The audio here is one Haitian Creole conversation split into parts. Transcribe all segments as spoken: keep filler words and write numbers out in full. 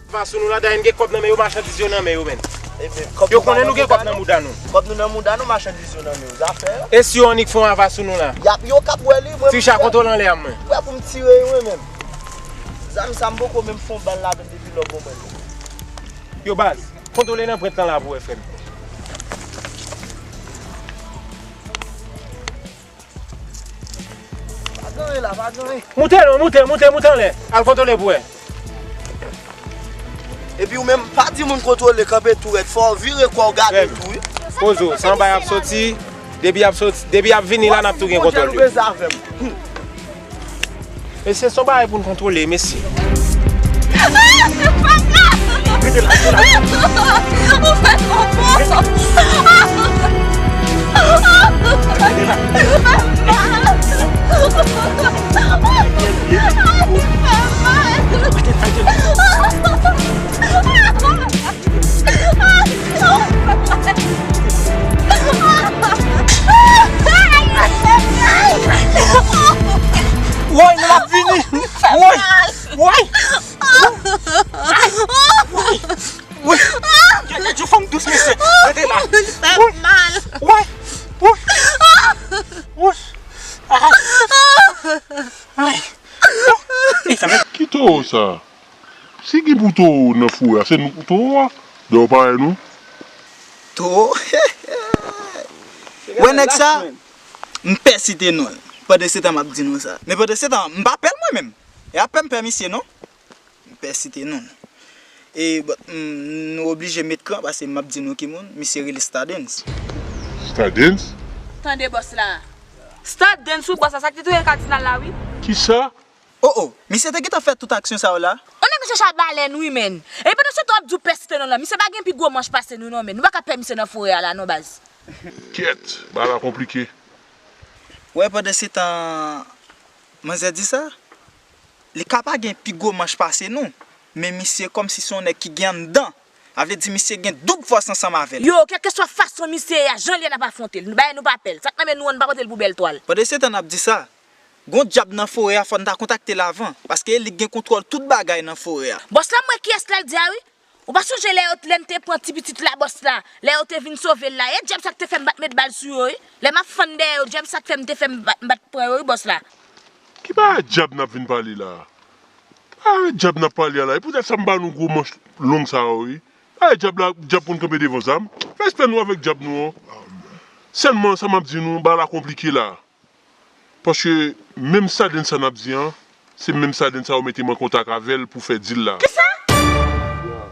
Ava sou nou la, dayè n gen kòb nan men yo, machandiz yo nan men yo, menn. Yo konnen nou gen kòb nan mouda nou. Kòb nou nan mouda nou, machandiz yo nan men yo. Zafè yo. E si yo annik fè yon ava sou nou la? Y ap, yo k ap wè li, mwen. Tricha, kontwole anlè a mwen. Prè pou m tire yo, mwen menm. Zam sa, m poko menm fè yon bal ladan l depi lò bon mwen. Yo, baz, kontwole nan pwent lan la pou wè, frè m. Pa gen anyen la, pa gen anyen. Moute non, moute, moute, moute anlè. Al kontwole pou wè. Epi ou menm, pa di moun kontwole, kanpe tou rèd. Fò w vire kò w gade tou, wi. Poze w, se anba y ap soti. Depi y ap soti, depi y ap vini la, n ap tou gen kontwòl yo. Bondye nou bezwen avè m. Mesye, se yon bagay pou n kontwole, mesye. Rete la, rete la. Ou fè konpò. Rete la. Woy, nou ap vini. Woy, woy. Woy. Woy. Gade yon fanm dous, mesye. Rete la. Woy. Woy. Woy. Woy. Ay. Ay. Ki towo sa? Si gen pou towo nan forè a, se nou pou towo a. Dayè w pa wè nou. Towo? Wè nèg sa? M pèsite non l. Pandan se tan m ap di nou sa. Men pandan se tan, m pa pè l mwen menm. E a pè m pè misye non. M pèsite non l. E, but, m, nou oblije met kan, paske m ap di nou ki moun, misye rele Stardens. Stardens? Tande bòs la. Stardens wi bòs la, sa ki te touye Kadinal la wi. Kisa? Oh oh, misye te gentan fè tout aksyon sa yo la? On nèg chèche a balèn wi menn. E pandan se tan w ap di w pèsite non l la, misye pa gen pi gwo manch pase nou non menn. Nou pa ka pè misye nan forè a la non baz. Kyèt, bagay la konplike. Wè pandan se tan manzè di sa, li ka pa gen pi gwo manch pase nou, men misye kòmsi se yon nèg ki gen anndan. A vle di misye gen doub fòs ansanm avè l. Yo, kèlkeswa fason misye ye a, jan l ye n ap afwonte l. Bagay nou pa pè l. Sa k nan men nou an, nou pa pote l pou bèl twal. Pandan se tan n ap di sa, gon dyab nan forè a, fò n ta kontakte l avan, paske e li k gen kontwòl tout bagay nan forè a. Bòs la, m wè kiyès l al di a wi. Ou pa sonje lè yo, lè n te pran ti pitit la, bòs la, lè yo te vin sove l la, e dyab sa k te fè m pa t met bal sou yo wi. Lè m ap fann dèyè yo, dyab sa k fè m te fè m pa t, m pa t pran yo wi, bòs la. Ki bagay dyab n ap vin pale la a? Bagay dyab n ap pale a la, e poutèt sa m ba nou gwo manch long sa yo wi. Bagay dyab la, dyab konn kanpe devan zam. Fè respè nou avèk dyab nou an. Sèlman sa m ap di nou, bagay la konplike la. Paske menm Stardens sa n ap di an, se menm Stardens sa yo mete m an kontak avè l pou fè dil la. Kisa?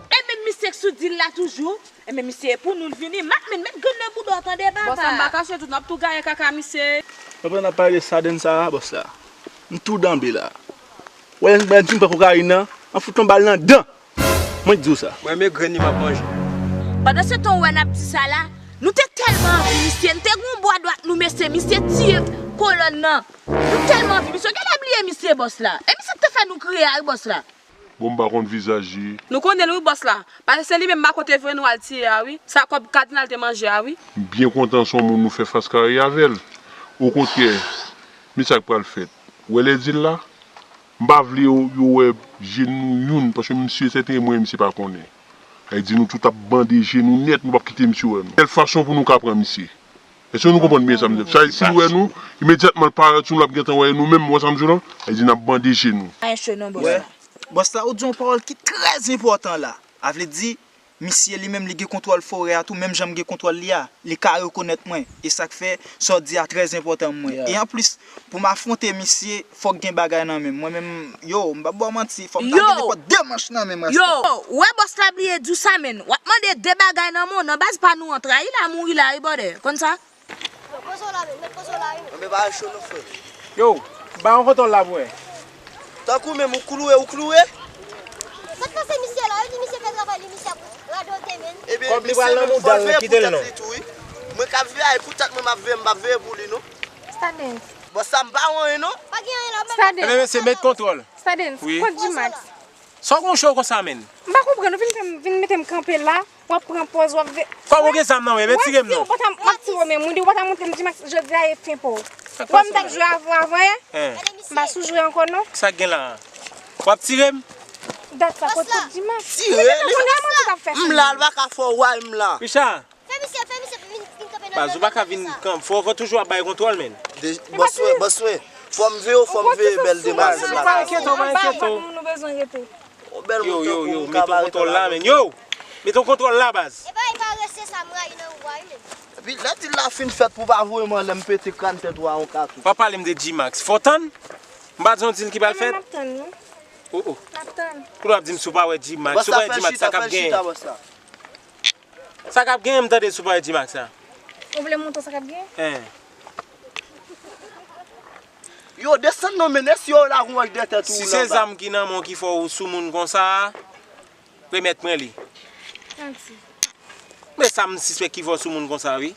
E menm misye k sou dil la toujou? Enben misye e pou nou l vini. Makmèn, met grenn nan bouda w tande papa. Bòs la, m pa kache tou, n ap tou gaye kaka misye. Pandan n ap pale de Stardens sa a, bòs la, m tou danbe la. Wè lè m fin pran kokayin nan, m ap fout yon bal nan dan. Mwen k di w sa. Mwen renmen grenn li m ap manje. Pandan se tan ou wè n ap di sa la, nou te tèlman anvi misye, n te gen yon bwa dwat nou mesye, misye tiye kolòn nan. Nou tèlman anvi misye, w genlè bliye misye bòs la. E misye k te fè nou kriye a wi bòs la. Bon, m pa konn vizaj li. Nou konnen l wi bòs la. Paske se li menm m pa konte vre nou al tiye a wi. Sa kòb Kadinal te manje a wi. M byen kontan se yon moun nou fè fas karye avè l. Okontrè, men sa k pral fèt. Ou wè lè dil la? M pa vle yo, yo wè je nou youn, paske misye sèten mwen, misye pa konnen. Sa vle di nou tout ap bande je nou nèt, nou p ap kite misye wè nou. Sèl fason pou nou ka pran misye. Èske nou konprann byen sa m di? Sa, si l wè nou, imedyatman l parèt sou nou, l ap gentan wè nou menm, ou wè sa m di w la? Sa vle di n ap bande je nou. Pa enche non, bòs. Wè, bòs la, ou di yon pawòl ki trè enpòtan la. A vle di, misye li menm li gen kontwòl forè a tou, menm jan m gen kontwòl li a. Li ka rekonèt mwen. E sa k fè sa w di a trè enpòtan pou mwen. E anplis, pou m afwonte misye, fòk gen bagay nan men m. Mwen menm, yo, m p ap ba w manti, fòk m ta gen nenpòt de manch nan men m. Yo, ou wè bòs la bliye di w sa, menn. W ap mande de bagay nan men w, nan baz pa nou an, trayi la, mouri la, wi, brother. Konn sa? Poze w la, menn, met poze w la, wi, menn. Anben bagay cho non, frè. Yo, ba yon kontwòl la pou wè. Tankou menm ou kloure, ou kloure? Sa k pase misye la, yo di misye fè travay li, misye ap radote, menn. Ebyen, kòb li pral nan mouda l, kite l non. Mwen k ap veye, e poutèt mwen m ap veye, m p ap veye pou li non. Stardens. Bon, sa m pa wè anyen non. Pa gen anyen la, menn. Stardens. Ebyen, mesye, met kontwòl. Stardens, wi. Kont G-Max. Sa w gon cho konsa, menn? M pa konprann, ou vin fè m, vin mete m kanpe la, w ap pran pòz, w ap ve-, kòman w gen zam nan men, men tire m non. Ou pa ta, m ap tire w, men moun di ou pa ta montre m G-Max, jodi a e fen pa w. Ou wè m t ap jwe avè w avan yè? M pa sou jwe ankò non. Sa k gen la a? W ap tire m? Dat sa, kot, kot G-Max? Tire li. Kounye a mwen ki t ap fè sa. M la, l pa ka fè w wè m la. Richard. Fè misye, fè misye vin, vin kanpe nan. Baz, ou pa ka vin kanpe. Fò, fò toujou ap bay kontwòl, men. Bòs mwen, bòs mwen. Fò m veye w, fò m veye bèl demwazèl la. Pa enkyete w, pa enkyete w. Nou bezwen rete. Yo, yo, yo, mete yon kontwòl la, men. Yo! Mete yon kontwòl la, baz. E pa, e pa rese sa, m rayi nan ou a, wi, men. Epi, lè dil la fin fèt pou pa voye m anlè, m pete kràn tèt ou a yon katou. Pa pale m de G-Max. Fò tann. M pa di yon dil ki pral fèt. N ap tann, non. Oh, oh. N ap tann. Kou l ap di m si w pa wè G-Max, si w pa wè G-Max, sa k ap genyen. Sa k ap genyen, m tande si w pa wè G-Max sa. Ou vle montre sa k ap genyen? Hein. Yo, desann non, men, èske yo la gon wòch dèyè tèt ou la? Si se zam ki nan men w ki fè w sou moun konsa, remèt mwen li. Santi. Men sa m sispèk ki fè w sou moun konsa, wi.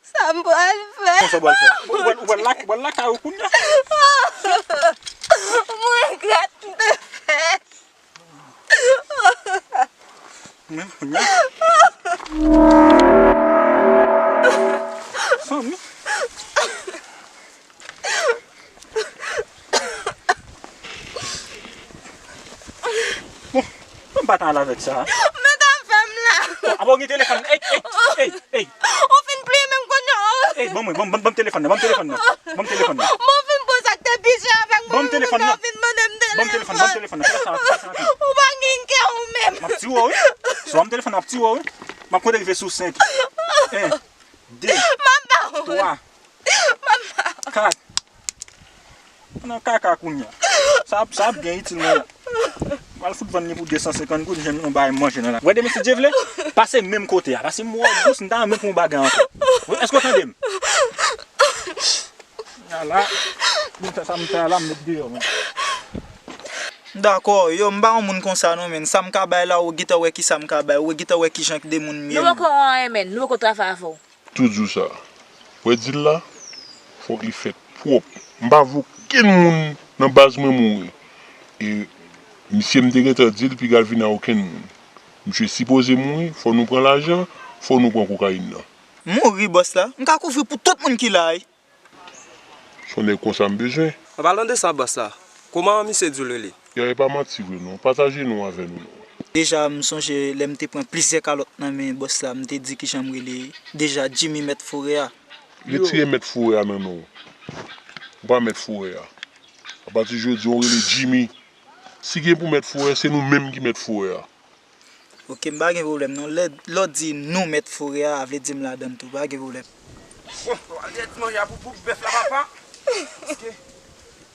Sa m pral fè? Konsa w pral fè? Ou pral, ou pral lak-, ou pral lakay ou kounye a? Mwen grat m te fè. Men, men. Fanmi. Bon, bon, m pa t al avèk sa. Mèt afè m la. Bon, apa w gen telefòn? Ey, ey, ey, ey. Ou fin pliye menm kounye a. Ey, ban mwen, ban, ban, ban m telefòn nan, ban m telefòn nan. Ban m telefòn nan. Bon, ou fin pran sa k te pi chè avèk mwen, ou fin mande m telefòn. Ban m telefòn, ban m telefòn nan. Fè sa, fè sa rapid. Ou pa gen kè ou menm. M ap tiye w, wi. Si w ban m telefòn nan, m ap tiye w, wi. M ap konte rive sou senk. En, de, twa, kat. Nan kaka kounye a. Sa, sa ap gen itil mwen la. M al fout vann li pou de san senkant goud, jwenn yon bagay manje nan la. Wè de mesye Dye vle, pase menm kote a. Pase m wè w dous, m ta renmen pou yon bagay ankò. Wi, èske w tande m? Ala, m fè sa m fè a la, m met deyò, men. Dakò, yo, m pa yon moun konsa non, men. Sa m ka bay la, ou gentan wè ki sa m ka bay. Ou gentan wè ki jan de moun m ye. Nou poko anyen, men. Nou poko travay avè w. Toujou sa. Wè dil la, fòk li fèt pwòp. M pa vle okenn moun nan baz mwen mouri. E misye m te gentan di l piga l vin a okenn moun. Misye sipoze mouri, fò nou pran lajan, fò nou pran kokayin nan. Mouri, bòs la? M ka kouvri pou tout moun ki la, wi. Se yon nèg konsa m bezwen. An palan de sa, bòs la, kòman misye di w l rele? Ya, e pa manti vre non. Pataje non avè nou non. Deja, m sonje lè m te pran plizyè kalòt nan men bòs la, m te di kijan m rele. Deja, Jimmy mèt forè a. Retire mèt forè a nan non w. Ou pa mèt forè a. Apati jodi, w rele Jimmy. Si gen pou mèt forè, se nou menm ki mèt forè a. Oke, m pa gen pwoblèm non. Lè, lè w di nou mèt forè a, vle di m ladan l tou, pa gen pwoblèm. Bon, w al dèyè ti manje a pou, pou bèf la, papa. Paske,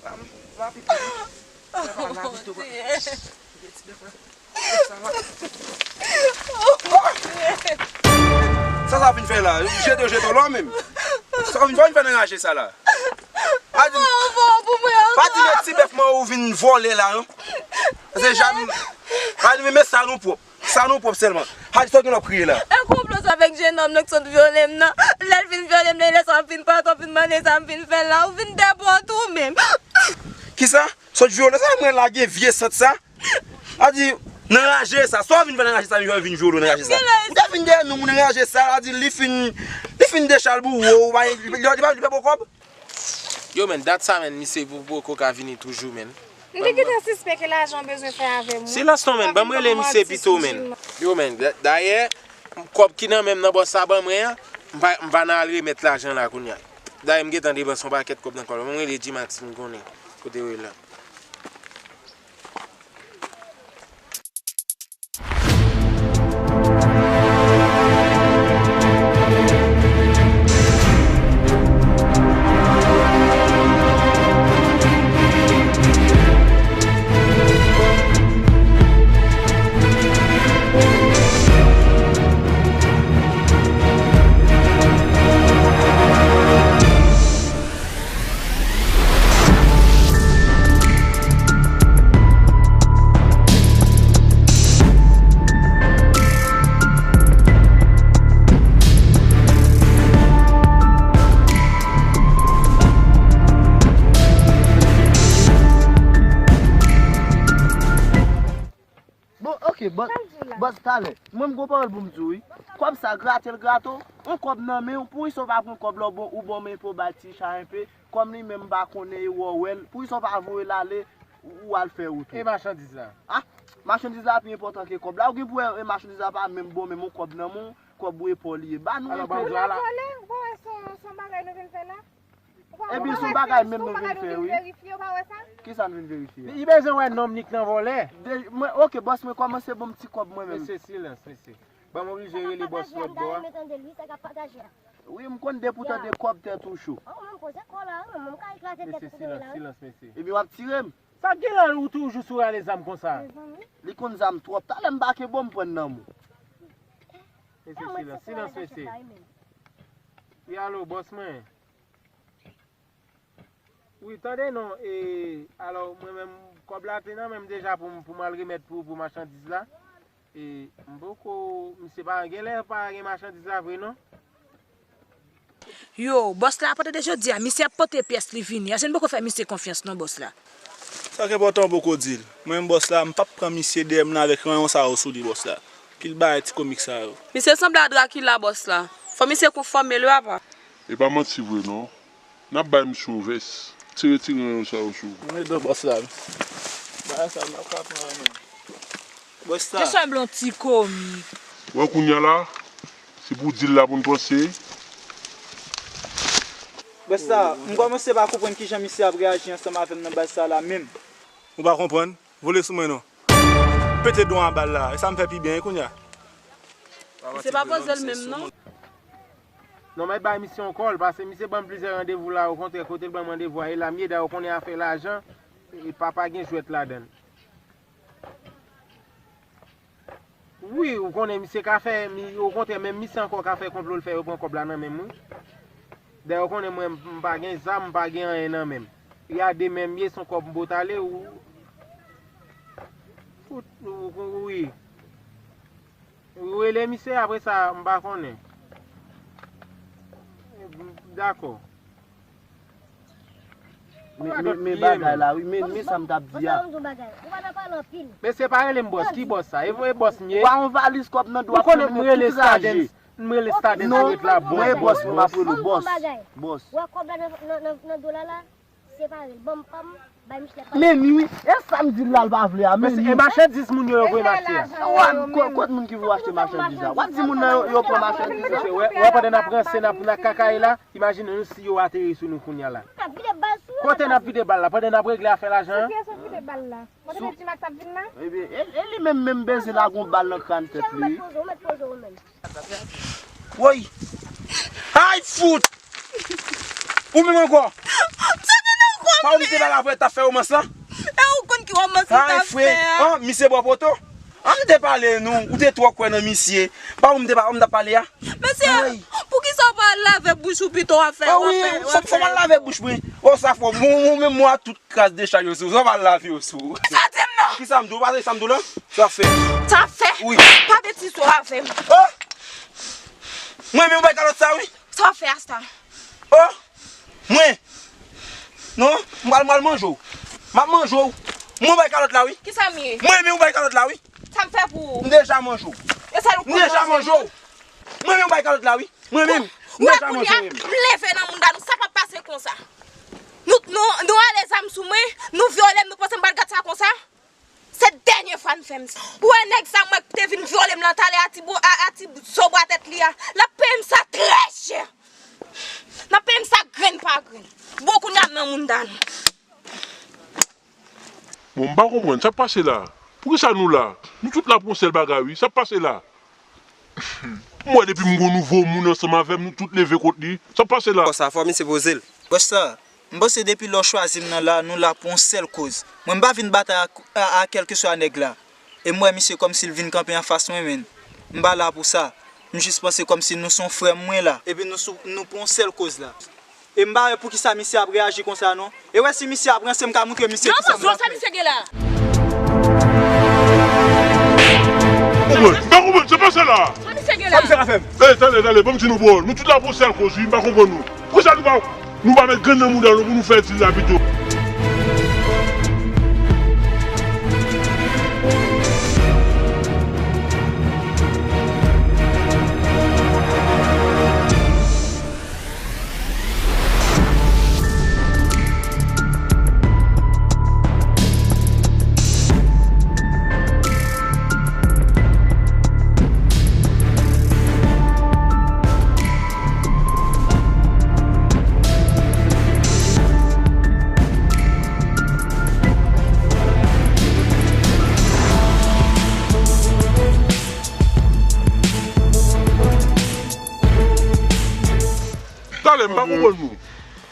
la, m, la, pipi. Papa, la, pito, papa. Dèyè ti bèf la. Bèf sa, la. Sa, sa vin fè la? Jete, jete w la menm. Sa vin, sa vin fè nan raje sa la? Pa di m, pa di m e ti bèf mwen ou vin vòlè la, non. Se jan, pa di m, men sa nou pwòp. Sa nou pwòp sèlman. Hadi, sa w gen lè w ap kriye la? E konplo sa avèk jennonm nan k sot vyole m nan. Lè l fin vyole m nan, lè sa w ap vin pale, w ap vin mande sa m vin fè la. Ou vin dèpòte ou menm. Kisa? Sot vyole sa, mwen lage vye sant sa. Hadi, nan raje sa. Sa w vin fè nan raje sa, vin vyole w nan raje sa. Ou te vin dèyè nou, moun nan raje sa, Hadi, li fin, li fin dechalbouwo, ou pa, li pa, li pa, li pa bon kòb. Yo, men, dat sa, men, misye pou poko ka vini toujou, men. M te gentan sispèk e lajan w bezwen fè avè m, wi. Silans non, men, ban m rele misye pito, men. Yo, men, da-, dayè, kòb ki nan men m nan bòs sa ban mwen an, m pa, m pa nan al remèt lajan la kounye a. Dayè, m gentan depanse yon pakèt kòb nan kòb la. Ban m rele G-Max, m konnen kote yo ye la. Bon, ok, bon. Sa l di w la? Bòs, talè, mwen m gon pawòl pou m di w, wi. Kòb sa, grate l grate w, yon kòb nan men w, poukisa w pa pran kòb la, w bon, ou bon men pou w bay ti chay enpe, kòm li menm m pa konnen e wè w wè l, poukisa w pa voye l ale, ou, ou al fè wout ou? E machandiz la? Ah, machandiz la pi enpòtan ke kòb la. Ou gen pou wè, e machandiz la pa menm bon, menm yon kòb nan men w, kòb ou e pa w li ye. Ba nou enpe. Alò, ban m di w la. Vòlè, ou pa wè se, se yon bagay nou vin fè la? Ou pa wè se yon bagay menm nou vin fè, wi. Kisa n vin verifye a? Li bezwen wè nonm li k nan vòlè. De, mwen, oke, bòs, mwen kòmanse ban m ti kòb mwen menm. Mesye, silans, mesye. Ban m oblije rele bòs lòt bò a. Wi, m konn depi w tande kòb tèt ou cho. Mesye, silans, silans, mesye. Epi w ap tire m. Sa k gen la ou toujou sou rale zam konsa? Li konn zam twòp. Talè m bake bon m pran nan men w. Mesye, silans, silans, mesye. Wi, alo, bòs mwen. Wi, tande non, e, alò, mwen menm, kòb la te nan men m deja pou m, pou m al remèt pou, pou machandiz la. E, m poko, misye pa, genlè pa gen machandiz la vre non. Yo, bòs la pa tande jodi a, misye ap pote pyès li vini. Èske n poko fè misye konfyans non, bòs la? Sa k enpòtan w poko di l. Mwen menm bòs la, m p ap pran misye dèyè m nan avèk ranyon sa yo sou li, bòs la. Pil bagay ti komik sa yo. Misye sanble a Drakila, bòs la. Fò misye konfòme l, wi, apa. E pa manti vre non. N ap bay misye yon vès. Ti retire ranyon sa yo sou ou. Mwen do bòs la. Bagay sa, m p ap ka pran menm. Bòs la. Te sanble yon ti komik. Wè kounya la, se pou dil la pou n panse. Bòs la, m kòmanse pa konprann kijan misye ap reyaji ansanm avè m nan baz sa la menm. Ou pa konprann? Vole sou mwen non. Pete don a bal la, e sa m fè pi byen wi kounya. Misye pa poze l menm non. Non, mèt bay misye yon kòl, paske misye ban m plizyè randevou la, okontrè, kote l ban m randevou a, e la m ye, dayè ou konnen afè lajan, e pa, pa gen jwèt ladan l. Wi, ou konnen misye ka fè, mi, okontrè, menm misye ankò ka fè konplo l fè yo pran kòb la nan men m, wi. Dayè ou konnen mwen, m pa gen zam, m pa gen anyen nan men m. E a de men m ye, se yon kòb m potale, ou, ou, ou, wi. Ou rele misye, apre sa, m pa konnen. Dakò. Men, men, men bagay la, wi, men, men sa m t ap di a. Mesye, pa rele m bòs, ki bòs sa? E, e bòs m ye? Ou pa yon valiz kòb nan do a, ou konnen m rele Stardens, m rele Stardens, ou ret la, bòs, bòs, bòs. Bòs. Wè kòb la nan, nan, nan, nan do la la. Separe l. Ban m pa m, bay Michel pa. Men ni wi, e sa m di l la l pa vle a, men ni. E machandiz moun yo, yo voye m achte a. Kot moun ki voye achte machandiz la? W ap di moun nan yo, yo pran machandiz la. Wè, wè pandan n ap ranse, n ap, n ap kakaye la, imajine nou si yo ateri sou nou kounya la. Kote n ap vide bal la? Pandan n ap regle afè lajan an? Sou kiyès w ap vide bal la? Mwen te di Max ap vin la? Ebyen, e, e li menm, menm bezwen lage yon bal nan kràn tèt li wi. Ou mèt poze w, ou mèt poze w ou menm. Woy! Ay fout! Ou menm ankò? Pa ou m te pale avè w t ap fè womans lan? E ou konn ki womans m t ap fè a? An, misye bò poto? An, m te pale nou, ou te twò kwè nan misye. Pa ou m te pa, ou m t ap pale a? Mesye, poukisa w pa lave bouch ou pito w ap fè, w ap fè, w ap fè? Fò m al lave bouch mwen. O sa fò, ou menm mwa tout kras dechaj yo sou ou, sa w pa lave yo sou ou. Sa di m non. Kisa m di w? Ou pa tande sa m di w lan? Sa w ap fè? Sa w ap fè? Wi. Pa betize w avè m. Oh! Mwen menm ou bay kalòt sa wi. Sa w ap fè a sa? Oh! Mwen? Non, m pral, m pral manje w. M ap manje w. Mwen ou bay kalòt la wi. Kisa m ye? Mwen menm ou bay kalòt la wi. Sa m fè pou ou? M deja manje w. E sa nou konn manje w? M deja manje w. Mwen menm ou bay kalòt la wi. Mwen menm. M deja manje w menm. Ou wè kounye a, m leve nan mouda nou, sa p ap pase konsa. Nou, nou, nou ale zam sou mwen, nou vyole m, nou panse m pral gad sa konsa? Se dènye fwa n fè m sa. Ou wè nèg sa mwen te vin vyole m lan talè a ti bo-, a, a ti zo bwa tèt li a. L ap peye m sa trè chè. L ap peye m sa grenn pa grenn. Bon, kounye a m nan mouda nou. Bon, m pa konprann. Sa k pase la? Poukisa nou la? Nou tout la pou yon sèl bagay, wi. Sa k pase la? M wè depi m gon nouvo moun ansanm avè m, nou tout leve kont li. Sa k pase la? Sa fò misye poze l. Bòs la, m panse depi lè w chwazi m nan la, nou la pou yon sèl koz. Mwen m pa vin batay ak, a, a kèlkeswa nèg la. E m wè misye kòmsi l vin kanpe anfas mwen, men m pa la pou sa. M jis panse kòmsi nou se yon frè m mwen la. Epi nou sou, nou pou yon sèl koz la. E m pa wè poukisa misye ap reyaji konsa non. E wè si misye ap ranse m ka montre misye kisa m ka fè. Sa misye gen la? Konprann, m pa konprann, sa k pase la? Sa misye gen la? Sa misye ka fè m? Ey, tande, tande, ban m di nou bro, nou tout la pou yon sèl koz wi, m pa konprann nou. Poukisa nou pa, nou pa met grenn nan mouda nou pou nou fè dil la pito? M pa konprann nou.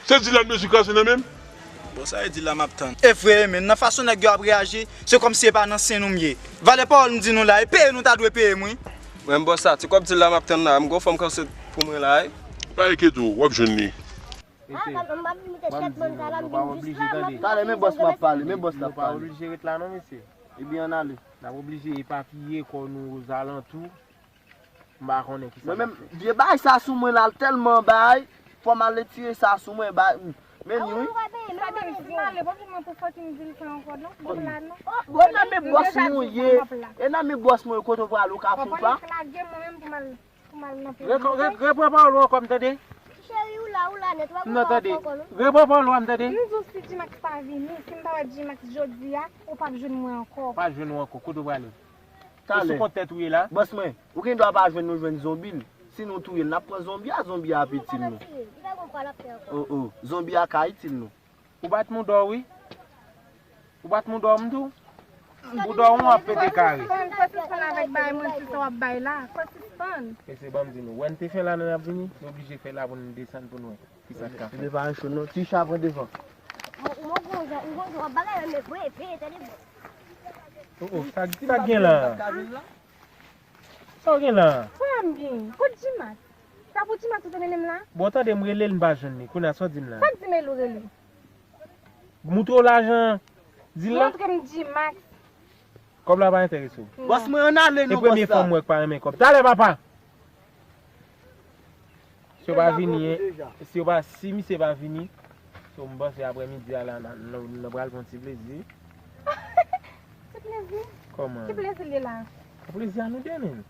Se dil la n bezwen kraze nan men m? Bon, sa e dil la m ap tann. E vre, men nan fason nèg yo ap reyaji, se kòmsi e pa nan sen nou m ye. Valè pawòl m di nou la, e peye nou ta dwe peye m, wi. Mwen, m bòs la, ti kòb dil la m ap tann la, m gon fanm k ap sot pou mwen la, wi. Pa enkyete w, w ap jwenn li. Mesye, ban m di nou, nou pa oblije tande. Talè, men bòs mwen ap pale, men bòs la ap pale. Nou pa oblije ret la non, mesye. Ebyen, ann ale. N ap oblije epapiye kò nou ozalantou. M pa konnen kisa n ap fè. Mwen menm, vye bagay sa sou mwen la, l tèlman bay, fò m al retire sa sou mwen, bay, men li wi. Sa vle di, si m ale, pa vin mwen pou fòtin di l fè ankò non, ban m la non. Bon, nan men bòs mwen ou ye, e nan men bòs mwen kote w prale, ou ka fè w pa. Lage mwen menm pou m al Pou m al nan peyi. Repran pawòl ou ankò, m tande. Cheri, ou la, ou la nèt, ou pa konn pa fè ankò non. Repran pawòl ou a, m tande. M di w si G-Max pa vini, si m pa wè G-Max jodi a, ou p ap jwenn mwen ankò. Ou p ap jwenn mwen ankò, kote w prale? Talè. Ou sou kont tèt ou ye la? Bòs mwen, ou gen dwa pa jwenn nou jwenn zonbi l. Si nou touye l, n ap pran zonbi a, zonbi a ap itil nou. Oh, oh, zonbi a ka itil nou. Ou bat moudò wi. Ou bat moudò m tou. Moudò w ap pete kare. Fò sispann avèk bagay manti sa w ap bay la. Fò sispann. Mesye, ban m di nou, wè n te fè la nou ap vini, nou oblije fè la pou nou desann pou nou wè kisa k ka fèt. Devan an cho non, ti cha pran devan. Ou gon jan, ou gon jan w ap bagay men vre, vre, tande bon. Oh, oh, sa, sa gen la? Sa w gen la? Frè m gen. Kot G-Max? Sa pou G-Max ou te mennen m la? Bon, tande, m rele l, m pa jwenn li. Kounye a, sa w di m la? Sa k di m rele ou rele? Moutre w lajan dil la? Montre m G-Max. Kòb la pa enterese w? Non. Bòs mwen, ann ale non, bòs la. E premye fwa m wè k pa renmen kòb. Talè, papa! Si yo pa vini, si yo pa, si misye pa vini, so m panse aprè midi a la, n, n, n pral fè yon ti plezi. Ti plezi? Kòman? Ki plezi l ye la? Plezi a nou de menm.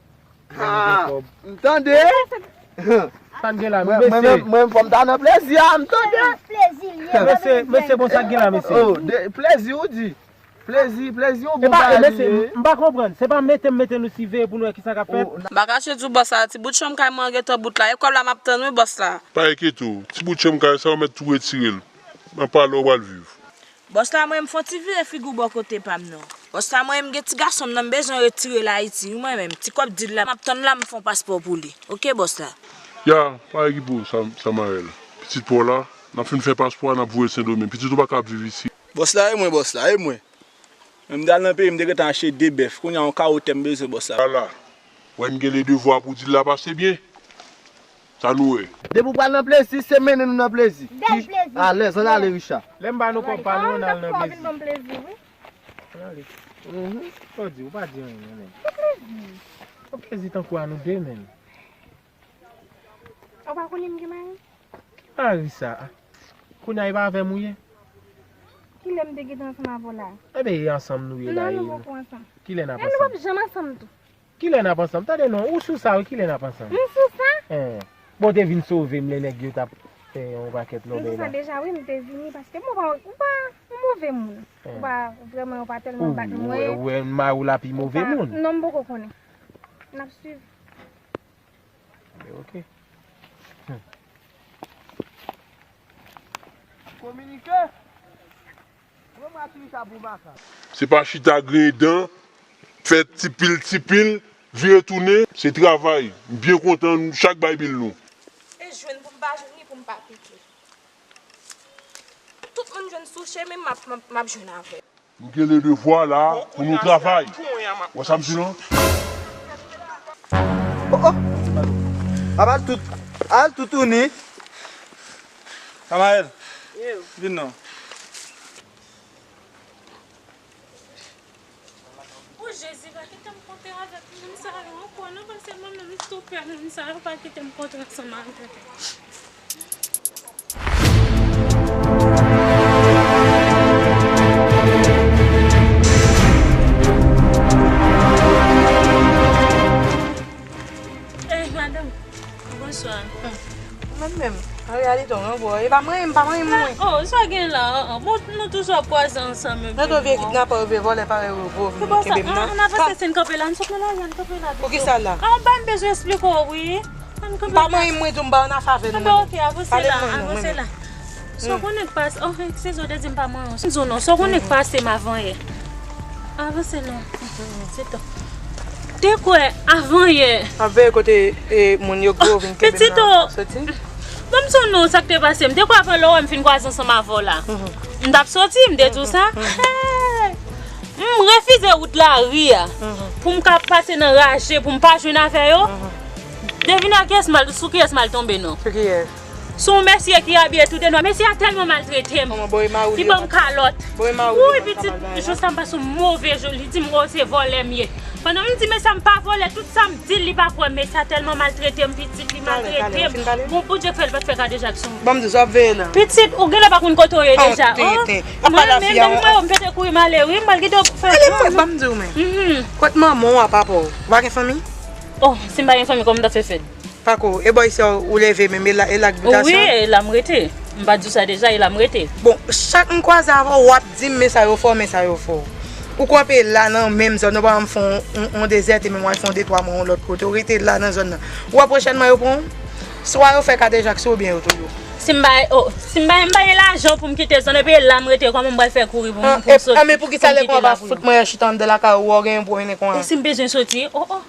Ah, m tande. Sa n gen la, mesye? Mwen, mwen, mwen, fò m ta nan plezi a, m tande. Mesye, mesye, bon, sa n gen la, mesye? Oh, de, plezi ou di? Plezi, plezi yon bon bagay li ye. M pa konprann. Se pa mete m mete nou siveye pou nou wè kisa k ap fèt? M pa kache di w, bòs la, ti bout chanm kay mwen an gentan bout la. E kòb la m ap tann wi, bòs la. Pa enkyete w, ti bout chanm kay sa, ou mèt tou retire l. Nan palè w pral viv. Bòs la, mwen, m fè yon ti vire figi w bò kote pa m non. Bòs la, mwen, m gen ti gason m nan, m bezwen retire l Ayiti, wi, mwen menm. Ti kòb dil la, m ap tann la, m fè yon paspò pou li. Oke, bòs la. Ya, pa okipe w, Sam-, Samael. Pitit pa w la, n ap fin fè paspò a, n ap voye l Sendomeng. Pitit ou pa ka ap viv isit. Bòs la, e mwen, bòs la, e mwen. Mwen, m t al nan peyi, m te gentan achte de bèf. Kounye a, yon kawo tè m bezwen, bòs la. Ala, wè n gen ledevwa pou dil la pase byen. Sa nou wè? Depi w pral nan plezi, se mennen nou nan plezi. Bèl plezi. Alèz, ann ale, Richa. Lè m ba nou kòb pa nou, ann al nan plezi. Ou vin ban m plezi, wi. Ann ale. Mhm. Sa w di, ou pa di anyen, non, menm. Ki plezi? Yon plezi tankou a nou de, menm. Ou pa konnen m gen mari? Mari sa a. Kounye a, e pa avè m ou ye? Kilè m te gentan ansanm avè w la? Enben, e ansanm nou ye la, e nou. Non, nou poko ansanm. Kilè n ap ansanm? E nou p ap janm ansanm tou. Kilè n ap ansanm? Tande non, ou sou sa wi, kilè n ap ansanm? M sou sa? Bon, w te vin sove m lè nèg yo t ap fè yon pakèt lòbèy la. M sou sa deja wi, m te vini paske m wè w pa, ou pa yon move moun. Ou pa vrèman, ou pa tèlman bat mwen. Ou wè, ou wè mari w la pi move moun. Non, m poko konnen. N ap swiv. Enben, oke. Kominike. Se pa chita griyen dan, fè tipil tipil, vire tounen, se travay. M byen kontan, nou chak bay bil nou. E jwenn pou m pa jwenn li pou m pa pike. Tout moun jwenn sou chemen m, m ap, m ap, m ap jwenn avè l. Nou gen ledevwa la pou nou travay. Ou wè sa m di non? Oh, oh. Ap al tout, al toutouni. Samael, vin non. O Jezi, pa kite m kontre avèk moun sa yo ankò non, paske mwen menm m tou pè moun sa yo, pa kite m kontre ansanm avèk yo. Eh, madanm, bonswa. Mwen menm, an reyalite, w ankò, e pa manyen m, pa manyen m mwen. Oh, sa gen la, an, an. Bon, nou toujou ap kwaze ansanm epi. Tande vye kidnapè, vye vòlè parèy ou, ou vin kenbe m nan. An avanse, se n kanpe la, n sot nan lari a, n kanpe la pito. Poukisa la? An, ba m bezwen esplike w, wi. Ann kanpe la. M pa manyen m, mwen di w m pa nan afè avè nou. Anben, oke, avanse la, avanse la. Sa w konnen k pase, oh, eskize w te di m pa manyen w. M di w non, sa w konnen k pase m avanyè. Avanse non. Se tan. Te kwè avanyè. Ap veye kote, e, moun yo gwo vin kenbe m nan soti. Ban m di w non, sa k te pase. M te kwè avan lè w wè m fin kwaze ansanm avè w la. M t ap soti, m te di w sa. Hey! M refize wout lari a. Pou m ka pase nan raje, pou m pa jwenn avè yo. Devine a kiyès m al, sou kiyès m al tonbe non. Sou kiyès? Sou yon mesye ki abiye tou de nwa. Mesye a tèlman maltrete m. Kòman, bò e mari w li? Li ban m kalòt. Bò e mari w li? Wi, pitit, jou sa m pase yon move jou. Li di m, o, se vòlè m ye. Pandan m di, mesye a m pa vòlè, tout sa m di l, li pa kwè. Mesye a tèlman maltrete m, pitit, li maltrete m. Bon, Bondye k fè l pa t fè kadejak sou mwen. Ban m di w sa, ap veye nan. Pitit, ou genlè pa konn kote w ye deja. Mwen menm, depi mwen yo, m pete kouri m ale, wi, m pral kite w fè. Ale, mwen, ban m di w, men. Kot manman w a, papa w? Ou pa gen fanmi? Oh, si m pa gen fanmi, kòman m ta fè fèt? Pako, e bò isi a ou leve menm, e la, e la k bitasyon? Wi, e la m rete. M pa di w sa deja, e la m rete. Bon, chak m kwaze avè w, w ap di m, men sa yo fè w, men sa yo fè w. Ou kanpe la nan menm zòn, ou pa janm fè yon, yon, yon dezète, menm w al fè yon de twa mwa yon lòt kote, ou rete la nan zòn nan. Ou wè pwochènman yo pran w? Swa yo fè kadejak sou ou, oubyen yo touye w. Si m bay, oh, si m bay, m bay lajan pou m kite zòn, epi e la m rete, kòman m pral fè kouri pou m, pou m soti, pou m kite la pou yo? An, men poukisa lè konsa w pa fout mwen chita anndan lakay ou, ou gen yon pwomennen konsa? E si m bezwen soti? Oh, oh.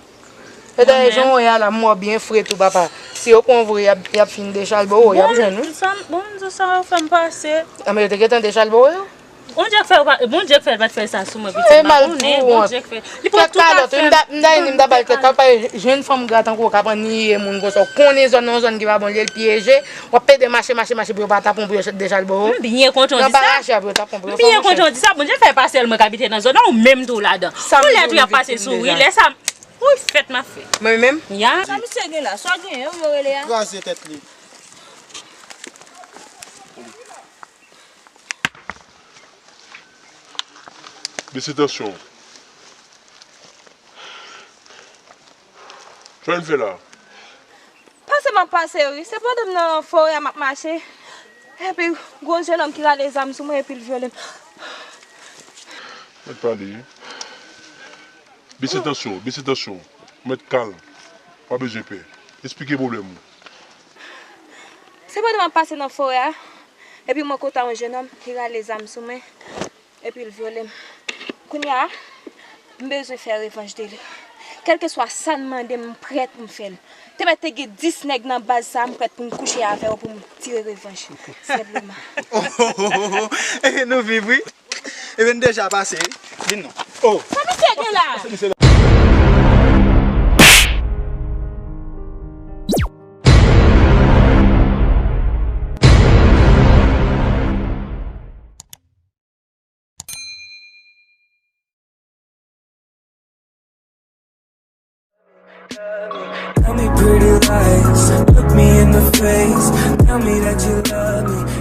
E dayè, jan w ye a la, m wè w byen fre tou, papa. Si yo pran w vre, y ap, y ap fin dechalbe w, y ap jwenn, wi. Bon, sa, bon, sa yo fè m pase. A, men yo te gentan dechalbe w, yo? Bondye k fè, Bondye k fè l pa t fè sa sou mwen, pitit. E mal pou ou, Bondye k fè. Li pran tout afè m. M ta, m ta, m ta ba l kèk kalòt, pa jwenn fanm gra tankou w k ap anniye moun konsa. Ou konnen zòn nan yon zòn ki pa bon, li l pyeje. W ap pede mache, mache, mache pou yo pa taponn, pou yo dechalbe w. M byen kontan w di sa. Nan pa raje a pou yo taponn, pou yo fè yon chèch. M byen kontan w di sa. Bondye fè pa sèl mwen k abite nan zòn nan, ou menm tou ladan. Yon lè tou y ap pase sou ou, wi, lè sa. Wi, fèt m ap fè. Mwen menm? Ya. Sa misye gen la? Sa w genyen? Ou yo rele a? Kraze tèt li. Bese tansyon. Sa w fè la? Pase m ap pase wi. Se pandan m nan forè a m ap mache. Epi gwo jenòm ki rale zam sou mwen epi l vyole m. Mèt pale wi. Bese tansyon, bese tansyon. Ou mèt kalm. Pa bezwen pè. Esplike pwoblèm ou. Se pandan m ap pase nan forè a, epi mwen kote yon jenòm ki rale zam sou mwen, epi l vyole m. Kounye a, m bezwen fè revanj de li. Kèlkeswa sa l mande m, m prèt pou m fè l. Te mèt te gen dis nèg nan baz sa a, m prèt pou m kouche avè yo pou m tire revanj. Senpleman. Oh, oh, oh, oh. E nou viv, wi. Ebyen, n deja pase, wi. Vin non. Oh. Sa misye gen la? Tell me pretty lies, look me in the face, tell me that you love me.